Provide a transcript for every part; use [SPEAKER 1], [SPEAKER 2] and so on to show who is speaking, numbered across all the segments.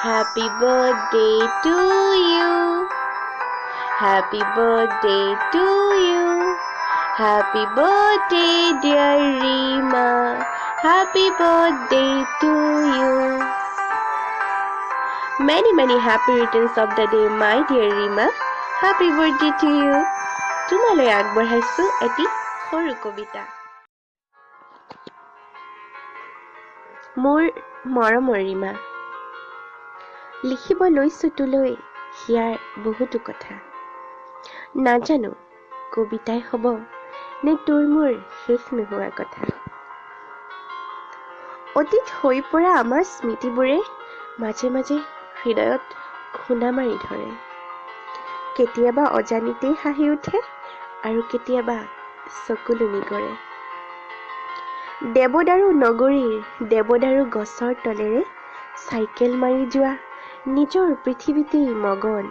[SPEAKER 1] Happy birthday to you. Happy birthday to you. Happy birthday dear Rima. Happy birthday to you. Many many happy returns of the day, my dear Rima. Happy birthday to you. তোমালৈ আগবঢ়াইছো এটি সৰু কবিতা। মোৰ মৰমৰ ৰীমা, লিখিব লৈছো তোলৈ হিয়াৰ বহুতো কথা। নাজানো কবিতাই হ'ব নে তোৰ মোৰ শেষ নোহোৱা কথা। অতীত হৈ পৰা আমাৰ স্মৃতিবোৰে মাজে মাজে হৃদয়ত খুন্দা মাৰি ধৰে। কেতিয়াবা অজানিতেই হাঁহি উঠে আৰু কেতিয়াবা চকুলো নিগৰে। দেৱদাৰু নগৰীৰ দেৱদাৰু গছৰ তলেৰে চাইকেল মাৰি যোৱা নিজৰ পৃথিৱীতেই মগন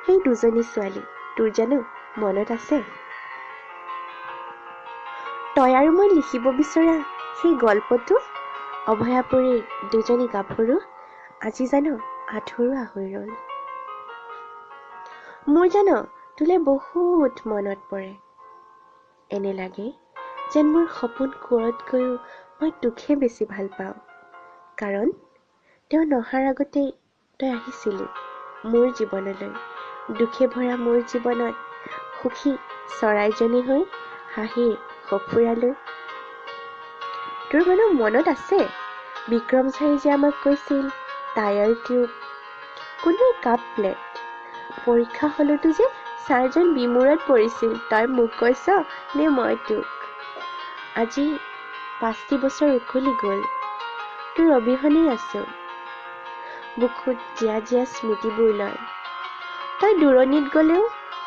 [SPEAKER 1] সেই দুজনী ছোৱালী তোৰ জানো মনত আছে? তই আৰু মই লিখিব বিচৰা সেই গল্পটো অভয়াপুৰীৰ দুজনী গাভৰু আজি জানো আধৰুৱা হৈ ৰ'ল। মোৰ জানো তোলৈ বহুত মনত পৰে। এনে লাগে যেন মোৰ সপোন কোঁৱৰতকৈও মই তোকহে বেছি ভাল পাওঁ, কাৰণ তেওঁ নহাৰ আগতেই তই আহিছিলি মোৰ জীৱনলৈ। দুখে ভৰা মোৰ জীৱনত সুখী চৰাইজনী হৈ হাঁহিৰ সঁফুৰালৈ। তোৰ জানো মনত আছে বিক্ৰম ছাৰে যে আমাক কৈছিল টায়াৰ টিউব, কোনোৱে কাপ প্লেট। পৰীক্ষা হলতো যে ছাৰজন বিমূৰত পৰিছিল, তই মোক কৈছ নে মই তোক? আজি 5টি বছৰ উকলি গ'ল, তোৰ অবিহনেই আছো। বুকুত জীয়া জীয়া স্মৃতিবোৰ লয়। তই দূৰণিত গ'লেও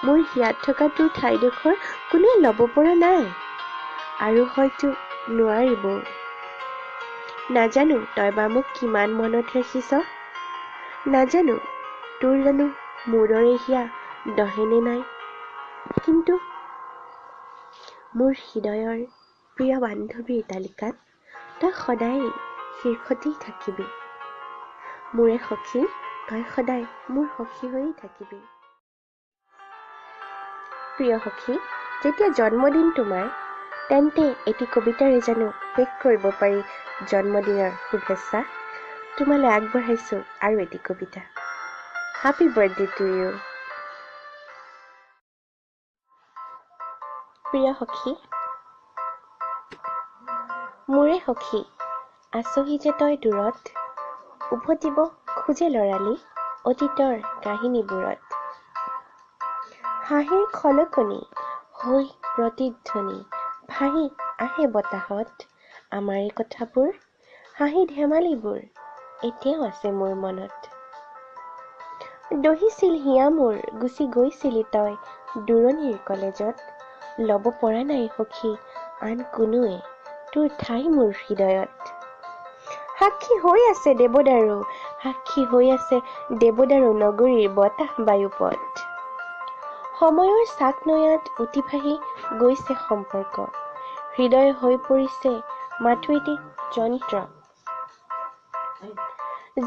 [SPEAKER 1] মোৰ হিয়াত থকা তোৰ ঠাইডোখৰ কোনোৱে ল'ব পৰা নাই আৰু হয়তো নোৱাৰিবও। নাজানো তই বা মোক কিমান মনত ৰাখিছ, নাজানো তোৰ জানো মোৰ দৰে হিয়া দহেনে নাই, কিন্তু মোৰ হৃদয়ৰ প্ৰিয় বান্ধৱীৰ তালিকাত তই সদায় শীৰ্ষতেই থাকিবি। মোৰে সখী, তই সদায় মোৰ সখী হৈয়ে থাকিবি। প্ৰিয় সখী, যেতিয়া জন্মদিন তোমাৰ, তেন্তে এটি কবিতাৰে জানো শেষ কৰিব পাৰি জন্মদিনৰ শুভেচ্ছা। তোমালৈ আগবঢ়াইছো আৰু এটি কবিতা। Happy birthday to you. প্ৰিয় সখী, মোৰে সখী, আছহি যে তই দূৰত, উভতিব খোজে লৰালি অতীতৰ কাহিনীবোৰত। হাঁহিৰ খলকনি হৈ প্ৰতিধ্বনি ভাহি আহে বতাহত, আমাৰে কথাবোৰ, হাঁহি ধেমালিবোৰ এতিয়াও আছে মোৰ মনত। দহিছিল হিয়া মোৰ, গুচি গৈছিলি তই দূৰণিৰ কলেজত। ল'ব পৰা নাই সখী আন কোনোৱে তোৰ ঠাই মোৰ হৃদয়ত। সাক্ষী হৈ আছে দেৱদাৰু, সাক্ষী হৈ আছে দেৱদাৰু নগৰীৰ বতাহ বায়ুপথ। সময়ৰ চাক নৈয়াত উটি ভাহি গৈছে সম্পৰ্ক, হৃদয় হৈ পৰিছে মাথো এটি যন্ত্ৰ।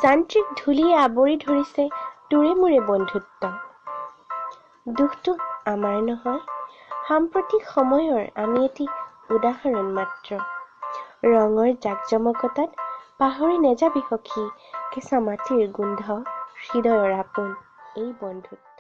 [SPEAKER 1] যান্ত্ৰিক ধূলিয়ে আৱৰি ধৰিছে তোৰে মোৰে বন্ধুত্ব। দুখটো আমাৰ নহয়, সাম্প্ৰতিক সময়ৰ আমি এটি উদাহৰণ মাত্ৰ। ৰঙৰ জাকজমকতাত পাহৰি নেযাবি সখী, কেঁচা মাটিৰ গোন্ধ, হৃদয়ৰ আপোন এই বন্ধুত্ব।